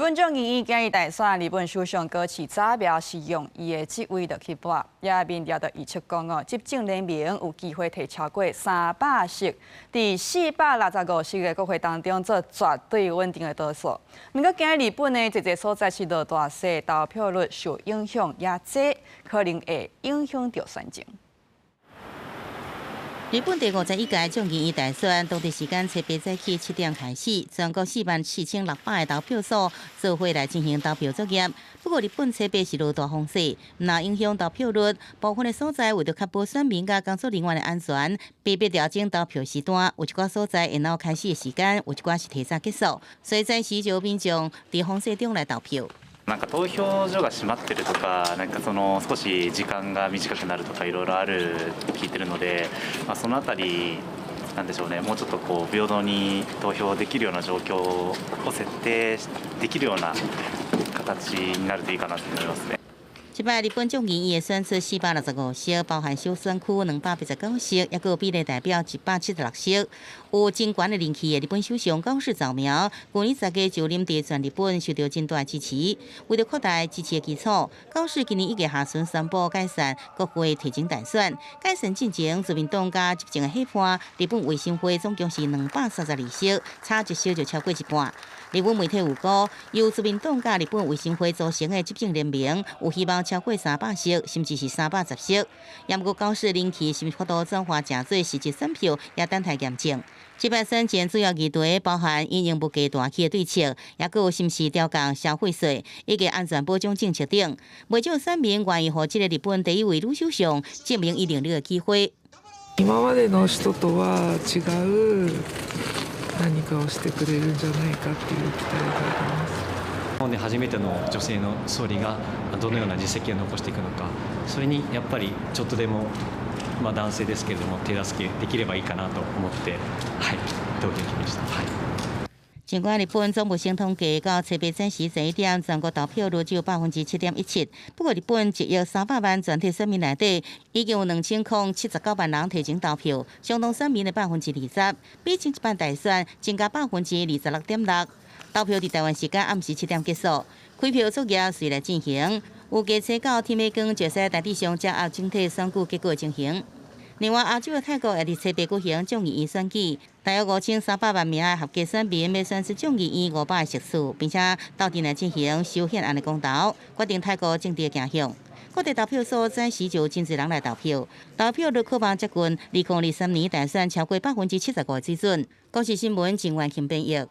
本眾議院今日大選，日本首相高市早苗是用伊的職位落去搏，也民調就預測講哦，執政聯盟有機會提超過300席，佇465席的國會當中做絕對穩定的多數。毋過今日日本呢，濟濟所在是落大雪，投票率受影響也濟，可能會影響著選情。日本第51屆眾議院大選，當地時間初八早起7點開始，全國44,600個投票所做伙來進行投票作業。不過日本初八是落大風雪，毋但影響投票率，部分的所在為著確保選民佮工作人員的安全，被迫調整投票時段。有一寡所在延後開始的時間，有一寡是提早結束，所以早時就有民眾佇風雪中來投票。なんか投票所が閉まってるとか、なんかその少し時間が短くなるとかいろいろあると聞いてるので、まあそのあたりなんでしょうね、もうちょっとこう平等に投票できるような状況を設定できるような形になるといいかなと思いますね。這擺日本眾議院的選出465席，包含小選區289席，抑閣有比例代表176席。有真懸的人氣的日本首相高市早苗，舊年10月就任佇全日本受著真大支持。為著擴大支持的基礎，高市今年一月下旬宣布解散國會提前大選。改選進前，自民黨佮執政的伙伴日本維新會總共是232席，差一席就超過一半。日本媒體預估，由自民黨佮日本維新會組成的執政聯盟有希望超過300席，甚至是310席。也毋過高市人氣是毋是法度轉化成做實質選票，也等待驗證。這擺選戰主要議題包含因應物價大起的對策，抑閣有是毋是調降消費稅，以及安全保障政策等。袂少選民願意予這個日本第一位女首相證明伊能力的機會。今までの人とは違う何かをしてくれるんじゃないかっていう期待があります。日本で初めての女性の総理がどのような実績を残していくのか、それにやっぱりちょっとでもまあ男性ですけれども手助けできればいいかなと思って、はい、投票しました。はい。儘管日本總務省統計到初八早時11點，全國投票率只有7.17%。不過日本1億300萬全體選民內底，已經有2079萬人提前投票，相當選民的20%，比前一擺大選增加26.6%。投票佇台灣時間暗時7點結束，開票作業隨來進行。預計初九天欲光就會使大致上掌握整體選舉結果情形。另外，亞洲的泰國也佇初八舉行眾議院選舉，大約5300萬名的合格選民欲選出眾議院500個席次，並且鬥陣來進行修憲案的公投，決定泰國政治的走向。各地投票所早時就有真濟人來投票，投票率可望接近2023年大選超過75%的水準。公視新聞鄭婉琴編譯。